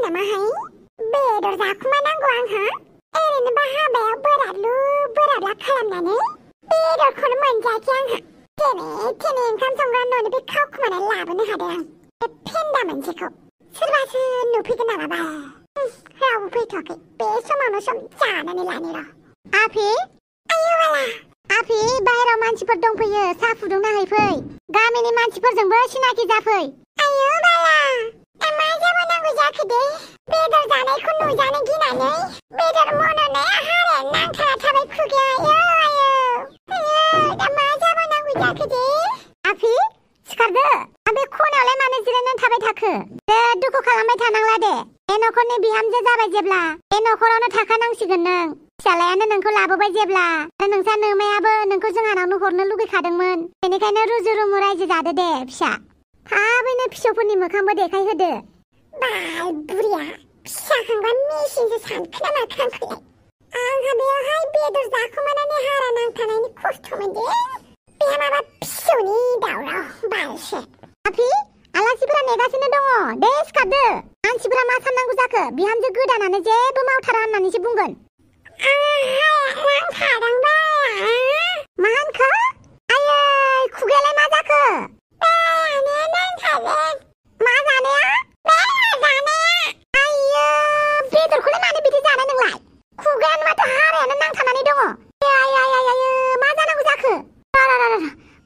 नामाहाय बेदर जाखुमानांगौ आंहा ओरैनोबा हाबायाव बोरादलु बोरादला खालामनानै बेदरखौनो मोनजायाखै आंहा थेने थेने ओंखाम संग्रा न'निफ्राय खावखुमानानै लाबोनो हादों आं बे फेन्दा मोनसेखौ सोरबासो नुफैगोन नामाबा रावबो फैथ'वाखै बे समावनो सम जानानै लानि र' आफि आयौ बाला आफि बाहेराव मानसिफोर दंफैयो साहा फुदुंना हैफै गामिनि मानसिफोरजोंबो सिनाखि जाफै आयौ बाला मा जाबावनांगौ जाखो दे बेदर जानायखौ नुजानो गिनानै बेदर मन'नाया हारायानो नांथारा थाबाय खुगायाव आयौ दा मा जाबावनांगौ जाखो दे आफि सिखारदो बे खनायावलाय मानो जिरायनानै थाबाय थाखो दे दुखु खालामबाय थानांला दे बे न'खरनि बिहामजो जाबाय जेब्ला बे न'खरावनो थाखानांसिगोन नों फिसालायानो नोंखौ लाबोबाय जेब्ला आरो नोंसा नोमायाबो नोंखौ जोंहानावनो हरनो लुगैखादोंमोन बेनिखायनो रुजु रुमु रायजो जादो दे फिसा थाबैनो फिसौफोरनि मोखांबो देखायहोदो बाल बुरिया फिसा खांबा मेसिनसो सानखोना माखो आंखौलाय आंहा बेयावहाय बेदर जाखुमानानै हारा नांथानायनि खस्थ' मोनदों बे माबा फिसौनि दावराव बालसो आफि आलासिफोरा नेगासिनो दङ दे सिखारदो मानसिफोरा मा साननांगौ जाखो बिहामजो गोदानानो जेबो मावथारा होननानैसो बुंगोन मा होनखो आयै खुगायालाय मा जाखो मा जानाया आयो बेदरखौलाय मानो बिदि जानाय नोंलाय खुगायानो माथो हारायानो नांथानानै दङ आयो मा जानांगौ जाखो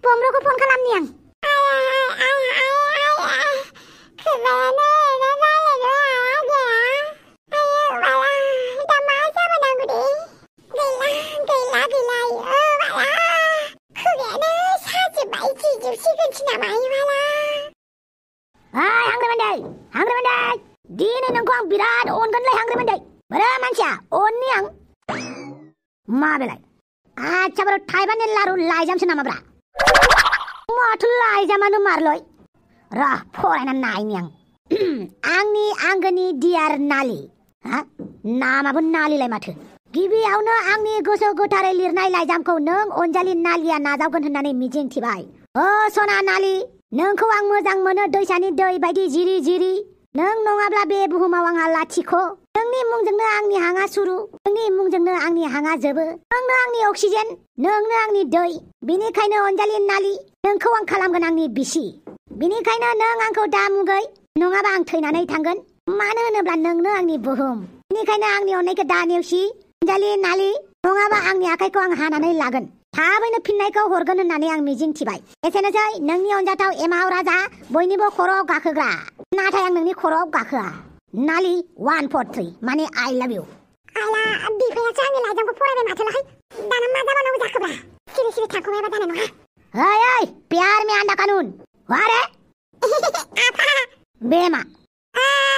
बमर'खौ फन खालामनि आं दिनै नोंखौ आं बिराद अनगोनलै हांग्रिमोन्दै बोरो मानसिया अननि आं मा बेलाय आच्छा बोरो थाइबानि लारु लाइजामसो नामाब्रा माथो लाइजामानो मारलै र फरायना नायनि आं आंनि आंगोनि डियार नालि नामाबो नालिलाय माथो गिबियावनो आंनि गोसो गोथारै लिरनाय लाइजामखौ नों अनजालि नालिया नाजावगोन होननानै मिजिंथिबाय ओ सना नालि नोंखौ आं मोजां मोनो दैसानि दै बायदि जिरि जिरि नों नङाब्ला बे बुहुमाव आंहा लाथिख' नोंनि मुंजोंनो आंनि हाङा सुरु नोंनि मुंजोंनो आंनि हाङा जोबो नोंनो आंनि अक्सिजेन नोंनो आंनि दै बिनिखायनो अनजालि नालि नोंखौ आं खालामगोन आंनि बिसि बिनिखायनो नों आंखौ दा मुगै नङाबा आं थैनानै थांगोन मानो होनोब्ला नोंनो आंनि बुहुम बिनिखायनो आंनि अननायखौ दा नेवसि अनजालि नालि नङाबा आंनि आखाइखौ आं हानानै लागोन थाबैनो फिननायखौ हरगोन होननानै आं मिजिंथिबाय एसेनोसै नोंनि अनजाथाव एमाव राजा बयनिबो खर'आव गाखोग्रा नाथाय आं नोंनि खर'आव गाखोआ नालि 143 माने आइ लाभ इउ आला बिफायासो आंनि लाइजामखौ फरायबाय माथोलाय दाना मा जाबावनांगौ जाखोब्रा सिरि सिरि थाखुमायाबा जानाय नङा ओइ प्यार में आन्धा कानून वारे बे मा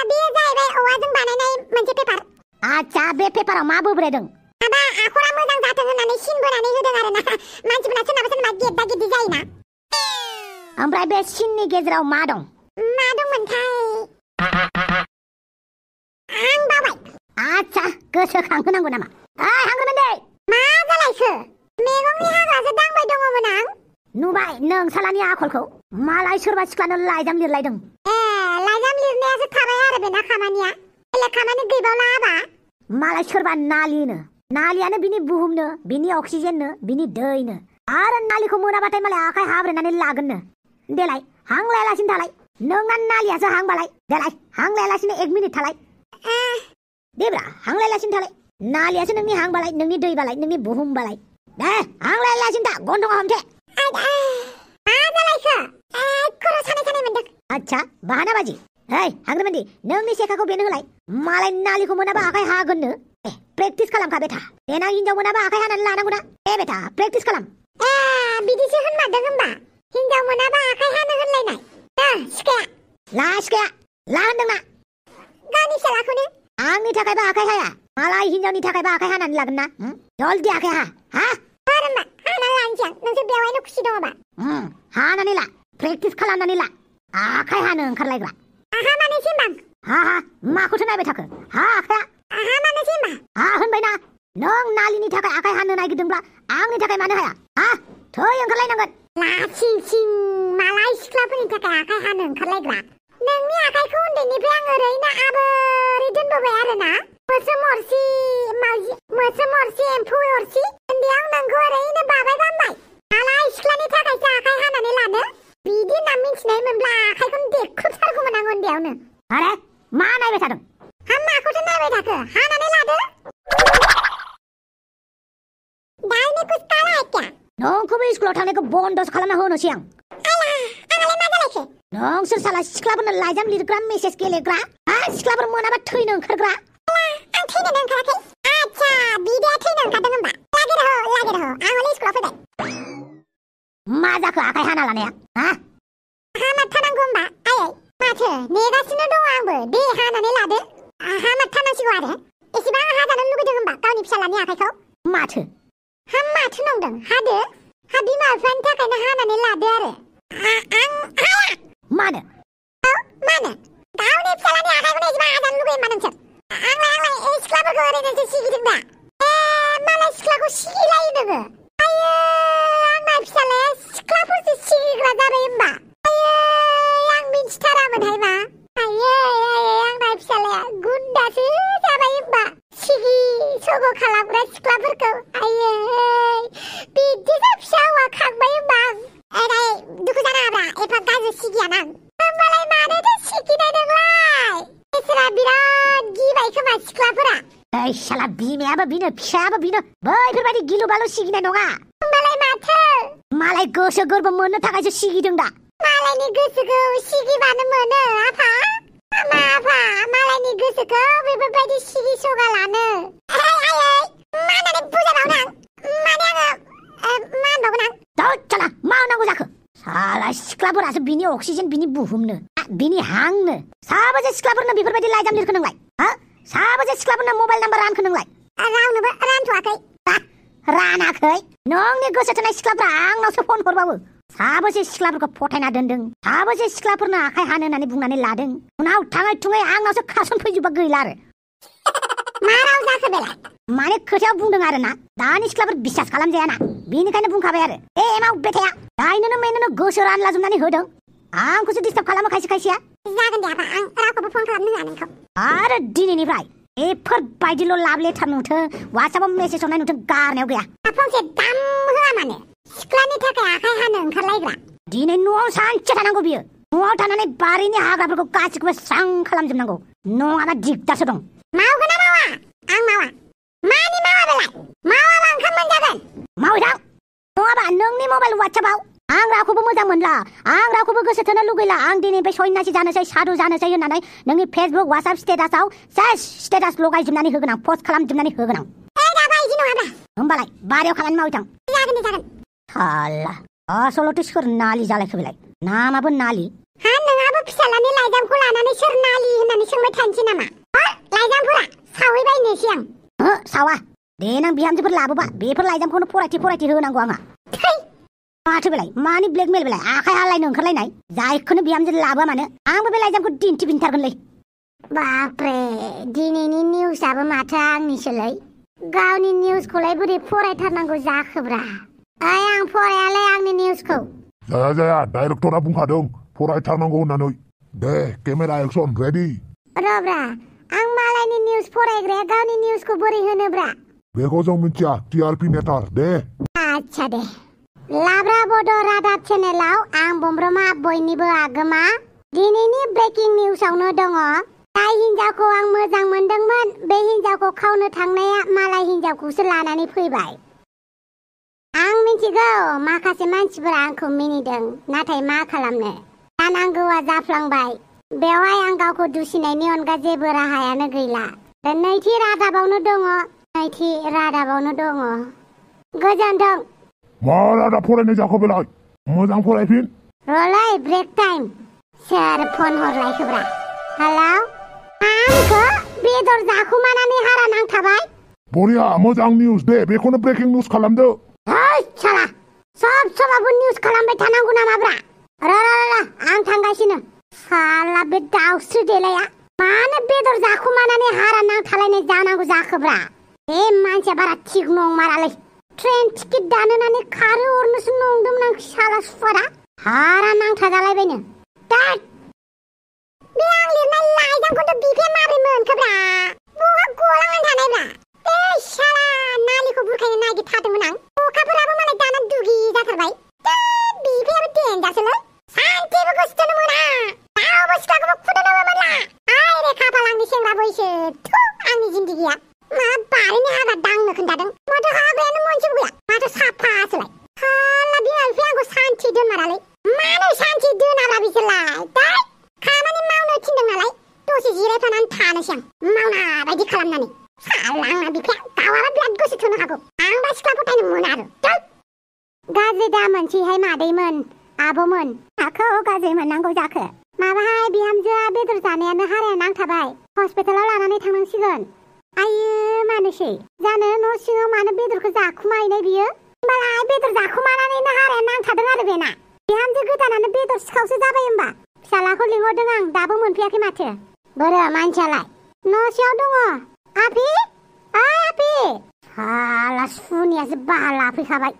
बेयो जाहैबाय औवाजों बानायनाय मोनसे पेपार आच्छा बे पेपाराव मा बोब्रेदों माबा आखरा मोजां जाथों होननानै सिन बोनानै होदों आरोना मानसिफोरा सोरनाबा गेद्दा गेद्दि जायोना ओमफ्राय बे सिननि गेजेराव मा दं मा दंमोनथाय आं बाबाय आच्छा गोसोखांहोनांगौ नामा हांग्रिमोन्दै मा जालायखो मैगंनि हाग्रासो दांबाय दङमोन आं नुबाय नों सालानि आखलखौ मालाय सोरबा सिख्लानो लाइजाम लिरलायदों लाइजाम लिरनायासो थाबाय आरो बेना खामानिया बेलेग खामानि गैबावला आबा मालाय सोरबा नालिनो नालियानो बिनि बुहुमनो बिनि अक्सिजेननो बिनि दैनो आरो नालिखौ मोनाबाथाय मालाय आखाइ हाब्रेनानै लागोननो देलाय हां लायालासिनो थालाय नोंना नालियासो हांबालाय देलाय हां लायालासिनो 1 मिनिट थालाय देब्रा हां लायालासिनो थालाय नालियासो नोंनि हांबालाय नोंनि दैबालाय नोंनि बुहुमबालाय दे हां लायालासिनो था गन्थंआव हमथे मा जालायखो खर' सानाय मोनदों आच्छा बाहानाबाजि हांग्रिमोन्दै नोंनि सेखाखौ बेनो होलाय मालाय नालिखौ मोनाबा आखाइ हागोननो प्रेक्टिस खालामखा बेथा देनां हिनजाव मोनाबा आखाइ हानानै लानांगौना बेथा प्रेक्टिस खालाम बिदिसो होनमारदों होनबा हिनजाव मोनाबा आखाइ हानो होनलायनाय सिखाया ला होनदोंना गावनि फिसालाखौनो आंनि थाखायबा आखाइ हाया मालाय हिनजावनि थाखायबा आखाइ हानानै लागोन ना जल्दि आखाइ हा होनबा हाना लानोसै आं नोंसोर बेवहायनो खुसि दङबा हानानै ला प्रेक्टिस खालामनानै ला आखाइ हानो ओंखारलायग्रा आहा मानोसै होनबा हा माखौथो नायबाय थाखो आखाया आहा मानोसै होनबा होनबायना नों नालिनि थाखाय आखाइ हानो नागिरदोंब्ला आंनि थाखाय मानो हाया थै ओंखारलायनांगोन लासिं मालाय सिख्लाफोरनि थाखाय आखाइ हानो ओंखारलायग्रा नोंनि आखाइखौ उन्दैनिफ्राय आं ओरैनो आबोर बेयावनो आरे मा नायबाय थादों हा माखौथो नायबाय थाखो हानानै लादो दाइनि कुछ काला है क्या नोंखौबो स्कुलाव थांनायखौ बन्दसो खालामना होनोसै आं आंलाय मा जालायखो नोंसोर साला सिख्लाफोरनो लाइजाम लिरग्रा मेसेज गेलेग्रा हा सिख्लाफोर मोनाबा थैनो ओंखारग्रा आं थैनोनो ओंखाराखै आच्छा बिदाया थैनो ओंखारदों होनबा लागे रह आं हले स्कुलाव फैबाय मा जाखो आखाइ हाना लानाया हा हामाथानांगौ होनबा आयै माथो नेगासिनो दं आंबो दे हानानै लादो हामाथानांसिगौ आरो एसेबां हाजानो लुगैदों होनबा गावनि फिसालानि आखाइखौ माथो माथो नंदों हादो हा बिमा बिफानि थाखायनो हानानै लादो आरो आं हाया मानो औ मानो गावनि फिसालानि आखाइखौनो एसेबां हाजानो लुगैयो होनबा नोंसोर आंलाय सिख्लाफोरखौ ओरैनोसो सिगिदों दा मालाय सिख्लाखौ सिगिलायो नोङो आयै आंना फिसालाया सिख्लाफोरसो सिगिग्रा जाबाय होनबा आयै आं मिन्थिथारामोनहाय मा आयै आंना फिसालाया गुन्दासो जाबाय होनबा सिगि सग' खालामग्रा सिख्लाफोरखौ आयै बिदिसो फिसा हौवा खांबाय होनबा आं दुखु जानाङाब्रा एफा गाज्रि सिगियाना आं होमबालाय मानोथो सिगिनाय नोंलाय बिसोरा बिराद गिबाय खोमा सिख्लाफोरा ओइ साला बिमायाबो बिनो फिसायाबो बिनो बैफोरबायदि गिलु बालु सिगिनाय नङा होमबालाय माथो मालाय गोसो गोरबो मोननो थाखायसो सिगिदों दा मालायनि गोसोखौ सिगिबानो मोनो आफा मालायनि गोसोखौ बेफोरबायदि सिगि सगा लानो आयै मा होननानै बुजाबावनो आं माने आङो मा होनबावगोन आं साला मा होनांगौ जाखो साला सिख्लाफोरासो बिनि अक्सिजेन बिनि बुहुमनो बिनि हांनो साबेसे सिख्लाफोरनो बेफोरबायदि लाइजाम लिरखो नोंलाय हा साबेसे सिख्लाफोरनो मबाइल नाम्बार रानखो नोंलाय रावनोबो रानथ'वाखै रानाखै नोंनि गोसो थोनाय सिख्लाफ्रा आंनावसो फन हरबावो साबेसे सिख्लाफोरखौ फथायना दोनदों साबेसे सिख्लाफोरनो आखाइ हानो होननानै बुंनानै लादों उनाव थाङै थुङै आंनावसो खासनफैजोबा गैला आरो मा राव जाखो बेलाय माने खोथायाव बुंदों आरो ना दानि सिख्लाफोर बिसास खालामजायाना बेनिखायनो बुंखाबाय आरो एमाव बेथाया दायनोनो मेनोनो गोसो रानलाजोबनानै होदों आंखौसो डिस्टार्ब खालामो खायसे खायसेया जागोन दे आफा आं रावखौबो फन खालामनो होआ नोंखौ आरो दिनैनिफ्राय बेफोरबायदिल' लाभ लेटार नुथों वाट्सएपआव मेसेज हरनाय नुथों गारनायाव गैया फंसे दाम होआ मानो सिख्लानि थाखाय आखाइ हानो ओंखारलायग्रा दिनै न'आव सानसे थानांगौ बियो न'आव थानानै बारिनि हाग्राफोरखौ गासिखौबो स्रां खालामजोबनांगौ नङाबा दिगदारसो दं मावगोन ना मावा आं मावा मानि मावा बेलाय मावाबा ओंखाम मोनजागोन मावहैथां नङाबा नोंनि मबाइल वाट्सएपआव आं रावखौबो मोजां मोनला आं रावखौबो गोसो थोनो लुगैला आं दिनैनिफ्राय सन्यासि जानोसै साधु जानोसै होननानै नोंनि फेसबुक वाट्सएप स्टेटासआव सेस स्टेटास लगायजोबनानै होगोन आं पस्ट खालामजोबनानै होगोन आं इदि नङाब्रा होमबालाय बारियाव खामानि मावहैथां जागोन साला आसलथे सोर नालि जालायखो बेलाय नामाबो नालि हा नोंहाबो फिसालानि लाइजामखौ लानानै सोर नालि होननानै सोंबाय थानोसै नामा लाइजामफोरा सावहैबायनोसै आं सावा देनां बिहामजोफोर लाबोबा बेफोर लाइजामखौनो फरायथि होनांगौ आंहा माथो बेलाय मानि ब्लेकमेल बेलाय आखाइ हालायनो ओंखारलायनाय जायखौनो बिहामजो लाबोआ मानो आंबो बे लाइजामखौ दिन्थिफिनथारगोनलै बापरे दिनैनि निउसआबो माथो आंनिसोलै गावनि निउसखौलाय बोरै फरायथारनांगौ जाखोब्रा आं फरायालै आंनि निउसखौ जाया डाइरेक्टरा बुंखादों फरायथारनांगौ होननानै दे केमेरा एक्सन रेडि रब्रा आं मालायनि निउस फरायग्राया गावनि निउसखौ बोरै होनोब्रा बेखौ जों मिथिया टिआरपि मेटार दे आच्छा दे लाब्रा बड' रादाब चेनेलाव आं बमब्रमा बयनिबो आगोमा दिनैनि ब्रेकिं निउसावनो दङ जाय हिन्जावखौ आं मोजां मोनदोंमोन बे हिन्जावखौ खावनो थांनाया मालाय हिन्जावखौसो लानानै फैबाय आं मिथिगौ माखासे मानसिफोरा आंखौ मिनिदों नाथाय मा खालामनो जानांगौआ जाफ्लांबाय बेवहाय आं गावखौ दुसिनायनि अनगा जेबो राहायानो गैला नैथि रादाबावनो दङ गोजोन्थों मा रादाब फरायनाय जाखो बेलाय मोजां फरायफिन र'लै ब्रेक टाइम सोर फन हरलायखोब्रा हेलौ आंखौ बेदर जाखुमानानै हारा नांथाबाय बरिया मोजां निउस दे बेखौनो ब्रेकिं निउस खालामदो है साला सब समावबो निउस खालामबाय थानांगौ नामाब्रा र आं थांगासिनो साला बे दाउस्रि देलाया मानो बेदर जाखुमानानै हारा नांथालायनाय जानांगौ जाखोब्रा बे मानसिया बारा थिग नंमारालै ट्रेन टिकेट दाननानै खारो हरनोसो नंदोंमोन आं साला सुवारा हारा नांथाजालायबायनो बे आं लिरनाय लाइजामखौथ' बिफाया माबोरै मोनखोब्रा बहा गलांनानै थानायब्रा बे साला नालिखौ बुरखायनो नागिरथारदोंमोन आं अखाफोराबो मालाय दाना दुगि जाथारबाय बिफायाबो देनजारसोलै सानसेबो गोसोथोनो मोना रावबो सिख्लाखौबो खुदनोबो जाबायसो थु आंनि जिन्दगिया मा बारिनि हाग्रा दांनो खोन्थादों माथो हाग्रायानो मोनसेबो गैया माथो साफासोलाय हाल्ला बिमा बिफाया आंखौ सान्थि दोनमारालै मानो सान्थि दोनाब्ला बिसोरलाय दै खामानि मावनो थिनदों नालाय दसे जिरायफानानै थानोसै आं मावना बायदि खालामनानै साला आंना बिफाया गावाबा बिराद गोसो थोनो हागौ आं दा सिख्ला फोथायनो मोना आरो दै गाज्रि दा मोनसेहाय मादैमोन आब'मोन माखौ गाज्रि मोननांगौ जाखो माबाहाय बिहामजोआ बेदर जानायानो हाराया नांथाबाय हस्पिटालाव लानानै थांनांसिगोन आयो मानोसै जानो न' सिङाव मानो बेदरखौ जाखुमाहैनाय बियो होमबालाय बेदर जाखुमानानैनो हाराया नांथादों आरो बेना बिहामजो गोदानानो बेदर सिखावसो जाबाय होमबा फिसालाखौ लिंहरदों आं दाबो मोनफैयाखै माथो बोरो मानसियालाय न' सिङाव दङ आपि ओइ आपि हाला सुनियासो बाला फैखाबाय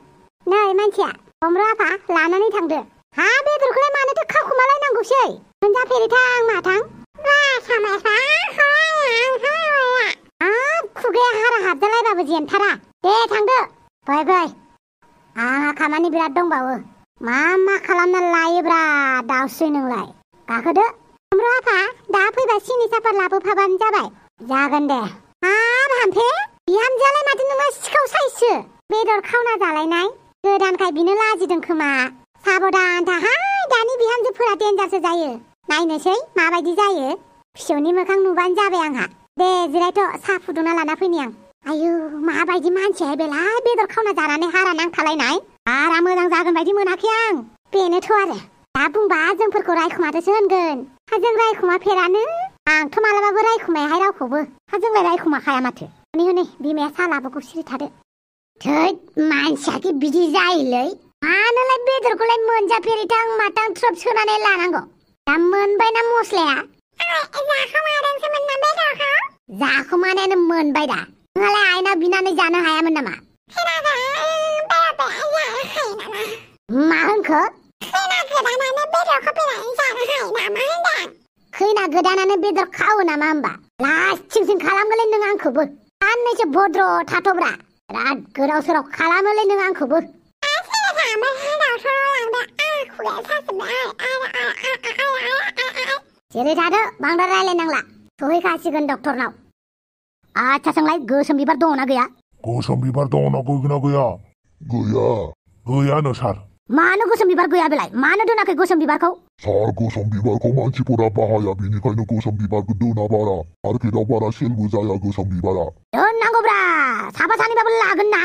नै मानसिया हमर' आफा लानानै थांदो हा बेदरखौलाय मानोथो खाखुमालायनांगौसै मोनजाफेरिथां माथां खुगाया हारा हाबजालायबाबो जेनथारा दे थांदो फै आंहा खामानि बिराद दंबावो मा खालामना लायोब्रा दाउस्रि नोंलाय गाखोदो हमर' आफा दा फैबा सिनि साफात लाबोफाबानो जाबाय जागोन दे हाब हामफे बिहामजोआलाय माथो नोङो सिखाव साइससो बेदर खावना जालायनाय गोदानखाय बिनो लाजिदों खोमा साबधान थाहाय दानि बिहामजोफोरा देन्जारसो जायो नायनोसै माबायदि जायो फिसौनि मोखां नुबानो जाबाय आंहा दे जिरायथ' साहा फुदुंना लाना फैनि आं आयु माबायदि मानसिया बेलाय बेदर खावना जानानै हारा नांखालायनाय हारा मोजां जागोन बायदि मोनाखै आं बेनोथ' आरो दा बुंबा जोंफोरखौ रायखुमादोसो होनगोन जों रायखुमाफेरानो आंथ' मालाबाबो रायखुमायाहाय रावखौबो जोंलाय रायखुमाखाया माथो हनै बिमाया साहा लाबोखौ सिरि थादो थैद मानसियाखि बिदि जायोलै मानोलाय बेदरखौलाय मोनजाफेरिथां माथां थ्रोब सोनानै लानांगौ दा मोनबायना मस्लाया जाखुमानायानो मोनबाय दा नोंहालाय आइना बिनानै जानो हायामोन नामा मा होनखो खैना गोदानानो बेदर खावो नामा होमबा लासिंसिं खालामगोनलै नों आंखौबो साननैसो भद्र थाथ'ब्रा बिराद गोदाव सोराव खालामोलै नों आंखौबो जेरै थादो बांद्राय रायलायनांला सहैखासिगोन डक्टरनाव आच्छा सोंलाय गोसोम बिबार दङना गैया गोसोम बिबार दङना गैया गैयानो सार मानो गोसोम बिबार गैया बेलाय मानो दोनाखै गोसोम बिबारखौ सार गोसोम बिबारखौ मानसिफोरा बाहाया बेनिखायनो गोसोम बिबारखौ दोना बारा मार्केटाव बारा सेलबो जाया गोसोम बिबारा दोननांगौब्रा साफा सानैबाबो लागोन ना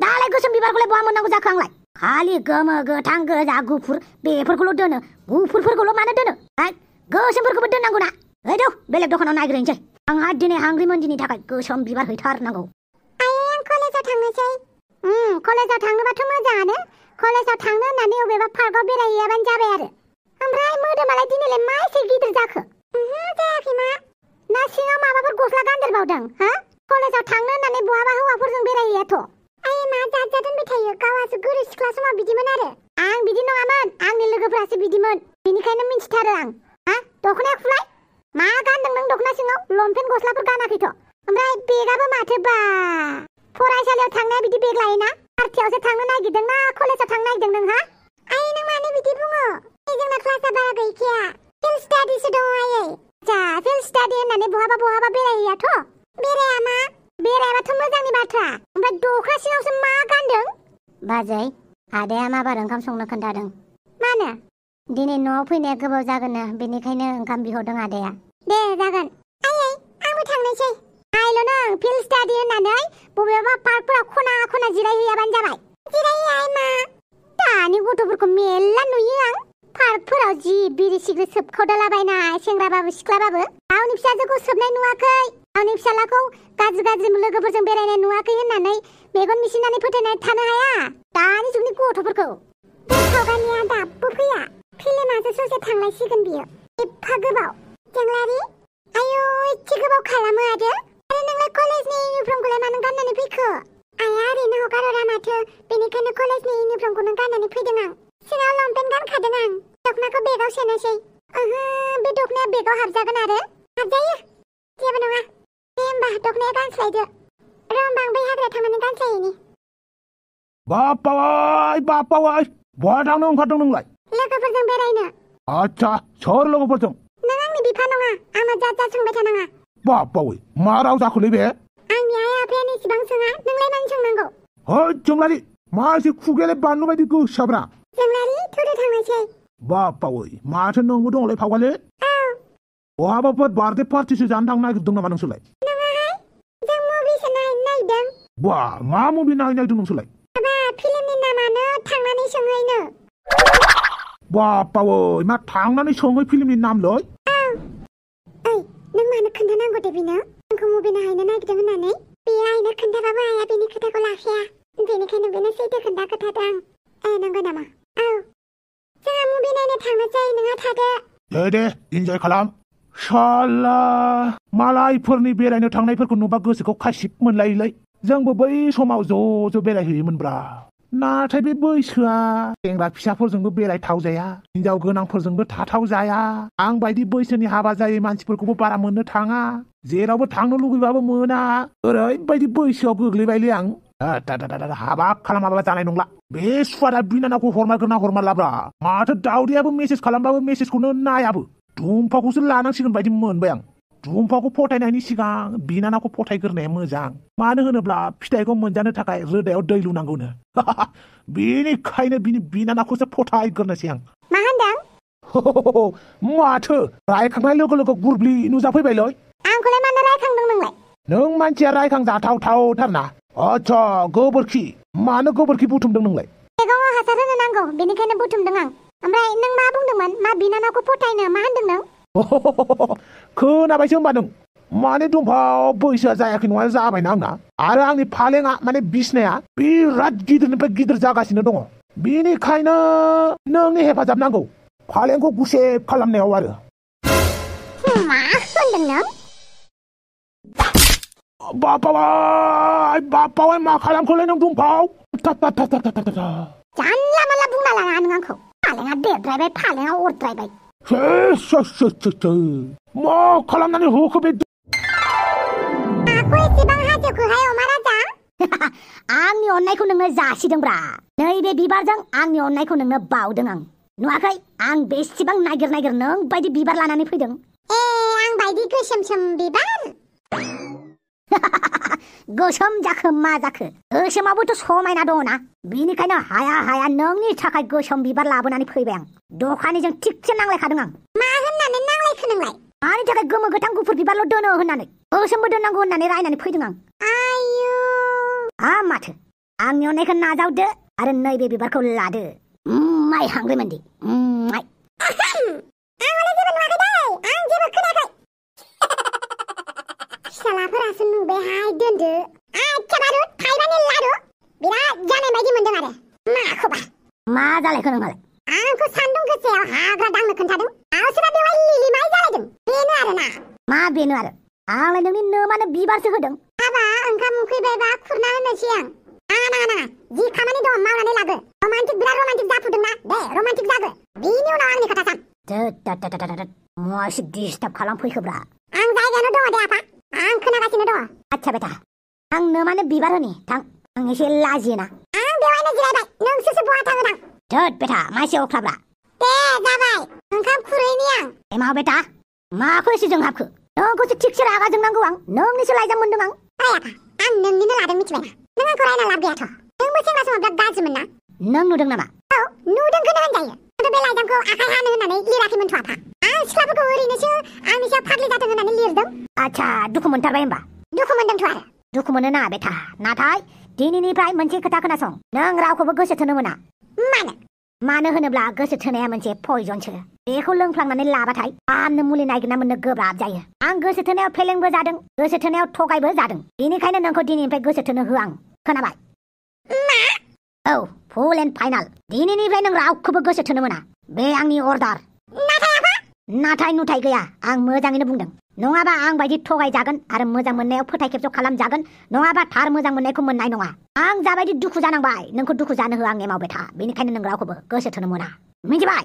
दालाय गोसोम बिबारखौलाय बहा मोननांगौ जाखो आंलाय खालि गोमो गोथां गोजा गुफुर बेफोरखौल' दोनो गुफुरफोरखौल' मानो दोनो गोसोमफोरखौबो दोननांगौ ना ओइ दौ बेलेग दखानाव नायग्रोनोसै आंहा दिनै हांग्रि मोनदिनि थाखाय गोसोम बिबार हैथारनांगौ आं कलेजाव थांनोसै कलेजाव थांनोबाथ' मोजाङानो कलेजाव थांनो होननानै अबेबा पार्कआव बेरायहैयाबानो जाबाय आरो ओमफ्राय मोदोमालाय दिनैलाय मा एसे गिदिर जाखो जायाखै मा ना सिङाव माबाफोर गस्ला गानदेरबावदों हा कलेजाव थांनो होननानै बहाबा हौवाफोरजों बेरायहैयाथ' आइ मा जात दोनबाय थायो गावासो गोरि सिख्ला समाव बिदिमोन आरो आं बिदि नङामोन आंनि लोगोफ्रासो बिदिमोन बेनिखायनो मिन्थिथारो आं हा दख'नाया खुलाय मा गानदों नों दख'ना सिङाव लंपेन्ट गस्लाफोर गानाखैथ' ओमफ्राय बेगाबो माथो बा फरायसालियाव थांनाया बिदि बेग लायोना पार्टियावसो थांनो नागिरदों ना कलेजाव थांनो नागिरदों नोंहा आइ नों मानो बिदि बुङो जोंना क्लासा बारा गैखाया फिल्ड स्टाडिसो दङ आयै आच्छा फिल्ड स्टाडि होननानै बहाबा बेरायहैयाथ' बेराया मा बेरायाबाथ' मोजांनि बाथ्रा ओमफ्राय दख'ना सिङावसो मा गानदों बाजै आदाया माबार ओंखाम संनो खोन्थादों मानो दिनै न'आव फैनाया गोबाव जागोननो बेनिखायनो ओंखाम बिहरदों आदाया दे जागोन आयै आंबो थांनोसै आइल' नों फिल्ड स्टाडि होननानै बबेबा पार्कफोराव खना जिरायहैयाबानो जाबाय जिरायहैया मा दानि गथ'फोरखौ मेल्ला नुयो आं पार्कफोराव जि बिरि सिग्रेट सोबखावदालाबायनाय सेंग्राबाबो सिख्लाबाबो गावनि फिसाजोखौ सोबनाय नुवाखै गावनि फिसालाखौ गाज्रि लोगोफोरजों बेरायनाय नुवाखै होननानै मेगन मिसिनानै फोथायनानै थानो हाया दानि जुगनि गथ'फोरखौ बे सावगारिया दाबो फैया फिल्मासो ससे थांलायसिगोन बियो एफा गोबाव जोंलारि आयौ एसे गोबाव खालामो आरो नोंलाय कलेजनि इउनिफर्मखौलाय मानो गाननानै फैखो आइया ओरैनो हगारहरा माथो बेनिखायनो कलेजनि इउनिफर्मखौनो गाननानै फैदों आं सिङाव लंपेन्ट गानखादों आं दख'नाखौ बेगाव सोनोसै बे दख'नाया बेगाव हाबजागोन आरो हाबजायो जेबो नङा दे होमबा दख'नाया गानस्लायदो र' होमबा आं बै हाग्रायाव थांनानै गानस्लायहैनि बाप्पावाय बहा थांनो ओंखारदों नोंलाय लोगोफोरजों बेरायनो आच्छा सोर लोगोफोरजों नों आंनि बिफा नङा आंनाव जात सोंबाय थानाङा बावै मा राव जाखोलै बे आंनि आइ आफायानो इसेबां सोङा नोंलाय मानो सोंनांगौ है जोंलारि मा एसे खुगायालाय बानलु बायदि गोसाब्रा जोंलारि थुदो थांनोसै बावै माथो नोंबो दंलै फावगालि बहाबाफोर बार्थडे पार्टिसो जानो थांनो नागिरदों नामा नोंसोरलाय नङाहाय जों मुभिसो नायनो नागिरदों बा मा मुभि नायनो नागिरदों नोंसोरलाय माबा फिल्मनि नामानो थांनानै सोंहैनो बावै मा थांनानै सोंहै फिल्मनि नामलै ओइ नों मानो खोन्थानांगौ दे बिनो आंखौ मुभि नायनो नागिरदों होननानै बियो आइनो खोन्थाबाबो आइया बिनि खोथाखौ लाखाया बेनिखायनो बेनो सैथो खोन्थादों नंगौ नामा औ जोंहा मुभि नायनो थांनोसै नोंहा थादो दे इन्जय खालाम साला मालायफोरनि बेरायनो थांनायफोरखौ नुबा गोसोखौ खासिब मोनलायोलै जोंबो बै समाव ज' बेरायहैयोमोनब्रा नाथाय बे बैसोआ सेंग्रा फिसाफोरजोंबो बेरायथाव जाया हिनजाव गोनांफोरजोंबो थाथाव जाया आं बायदि बैसोनि हाबा जायै मानसिफोरखौबो बारा मोननो थाङा जेरावबो थांनो लुगैबाबो मोना ओरैबायदि बैसोआव गोग्लैबायलै आं हाबा खालामाबा जानाय नंला बे सुवादा बिनानावखौ हरमारगोना हरमारलाब्रा माथो दाउदैयाबो मेसेज खालामबाबो मेसेजखौनो नायाबो दुम्फाखौसो लानांसिगोन बायदि मोनबाय आं दुम्फाखौ फथायनायनि सिगां बिनानावखौ फथायग्रोनाया मोजां मानो होनोब्ला फिथाइखौ मोनजानो थाखाय रोदायाव दै लुनांगौनो बेनिखायनो बिनि बिनानावखौसो फथायग्रोनोसै आं मा होनदों माथो रायखांनाय लोगो लोगो गुरब्लि नुजाफैबायलै आंखौलाय मानो रायखांदों नोंलाय नों मानसिया रायखांजाथावथावथारना आच्छा गोबोरखि मानो गोबोरखि बुथुमदों नोंलाय मैगङाव हासार होनो नांगौ बेनिखायनो बुथुमदों आं ओमफ्राय नों मा बुंदोंमोन मा बिनानावखौ फथायनो मा होनदों नों खोनाबायसो होनबा नों माने दंफाव बैसोआ जायाखै नङा जाबायना आंना आरो आंनि फालेङा माने बिसनाया बिराद गिदिरनिफ्राय गिदिर जागासिनो दङ बेनिखायनो नोंनि हेफाजाब नांगौ फालेंखौ गुसेब खालामनायाव आरो मा होनदों नों बापावाय मा खालामखोलै नों दंफाव जानला मानला बुंना लानाङा नों आंखौ फालेङा देरद्रायबाय फालेङा अरद्रायबाय मा खालामनानै होखो बे माखौ एसेबां हाजोखौहाय अमा राजा आंनि अननायखौ नोंनो जासिदोंब्रा नैबे बिबारजों आंनि अननायखौ नोंनो बावदों आं नुवाखै आं बेसेबां नागिर नों बायदि बिबार लानानै फैदों आं बायदि गोसोम बिबार गोसोम जाखो मा जाखो गोसोमाबोथ' समायना दङना बिनिखायनो हाया नोंनि थाखाय गोसोम बिबार लाबोनानै फैबाय आं दखानिजों थिगसे नांलायखादों आं मा होननानै नांलायखो नोंलाय मानि थाखाय गोमो गोथां गुफुर बिबारल' दोनो होननानै गोसोमबो दोननांगौ होननानै रायनानै फैदों आं माथो आंनि अननायखौ नाजावदो आरो नैबे बिबारखौ लादो माइ हांग्रिमोनदि फिसालाफोरासो नुबायहाय दोनदो बारु थाइबानि लारु बिराद जानाय बायदि मोनदों आरो माखौबा मा जालायखो नोंहालाय आंखौ सान्दुं गोसायाव हाग्रा दांनो खोन्थादों आवसोरा बेवहाय लिलिमाय जालायदों बेनो आरोना मा बेनो आरो आंलाय नोंनि नोमानो बिबारसो होदों हाबा ओंखाम उखैबायबा खुरना होनोसै आं नाङा जि खामानि दं मावनानै लागो बिराद रमान्टिक जाफुदोंना दे रमान्टिक जागो बिनि उनाव आंनि खोथा सान मासे डिस्टार्ब खालामफैखोब्रा आं जायगायावनो दङ दे आफा आं खोनागासिनो दङ आच्छा बेटा आं नोमानो बिबार होनि थां आं एसे लाजियोना आं बेवहायनो जिरायबाय नोंसोरसो बहा थाङो दां बेटा मासे अख्लाब्रा दे जाबाय ओंखाम खुरैनि आं मा बेटा माखौ एसे जोंहाबखो नोंखौसो थिगसे रागा जोंनांगौ आं नोंनिसो लाइजाम मोनदों आं आफा आं नोंनिनो लादों मिथिबायना नों आंखौ रायना लाब गैयाथ' नोंबो सेंग्रा समाव बिराद गाज्रिमोन ना नों नुदों नामा औ नुदोंखौनो होनजायो बे लाइजामखौ आखाइ हानो होननानै लिराखैमोनथ' आफा आं सिख्लाफोरखौ ओरैनोसो आंनि सायाव फाग्लि जाथों होननानै लिरदों आच्छा दुखु मोनथारबाय होमबा दुखु मोनदोंथ' आरो दुखु मोनो नाङा बेटा नाथाय दिनैनिफ्राय मोनसे खोथा खोनासं नों रावखौबो गोसो थोनो मोना मानो होनोब्ला गोसो थोनाया मोनसे पयजनसो बेखौ लोंफ्लांनानै लाबाथाय फाहामनो मुलि नागिरना मोननो गोब्राब जायो आं गोसो थोनायाव फेलेंबो जादों गोसो थोनायाव थगायबो जादों बेनिखायनो नोंखौ दिनैनिफ्राय गोसो थोनो होआ आं खोनाबाय औ फुल एन्ड फाइनाल दिनैनिफ्राय नों रावखौबो गोसो थोनो मोना बे आंनि अर्डार नाथाय नुथाय गैया आं मोजाङैनो बुंदों नङाबा आं बायदि थगायजागोन आरो मोजां मोननायाव फोथाय खेबस' खालामजागोन नङाबा थार मोजां मोननायखौ मोननाय नङा आं जाबायदि दुखु जानांबाय नोंखौ दुखु जानो होआ आं एमाव बेटा बेनिखायनो नों रावखौबो गोसो थोनो मोना मिथिबाय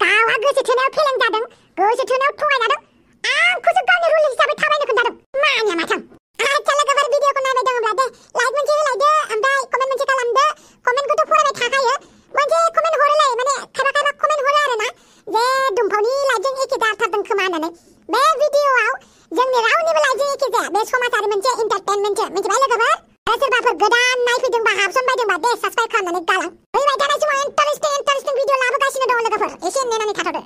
गावहा गोसो थोनायाव फेलें जादों गोसो थोनायाव थगायजादों आंखौसो गावनि रुल हिसाबै थाबायनो खोन्थादों मानिया माथों आच्छा लोगोफोर भिडिअखौ नायबाय दङब्ला दे लाइक मोनसे होलायदो ओमफ्राय कमेन्ट मोनसे खालामदो कमेन्टखौथ' फरायबाय थाखायो मोनसे कमेन्ट हरोलाय माने खायफा कमेन्ट हरो आरोना जे दुम्फावनि लाइकजों एखे जाथारदों खोमा होननानै बे भिडिअआव जोंनि रावनिबो लाइजों एखे जाया बे समाजारि मोनसे एन्टारटेनमेन्टसो मिथिबाय लोगोफोर आरो सोरबाफोर गोदान नायफैदोंबा हाबसनबायदोंबा दे साबस्क्राइब खालामनानै गालां फैबाय थानाय समाव इन्टारेस्टिं भिडिअ लाबोगासिनो दङ लोगोफोर एसे नेनानै थाथ'दो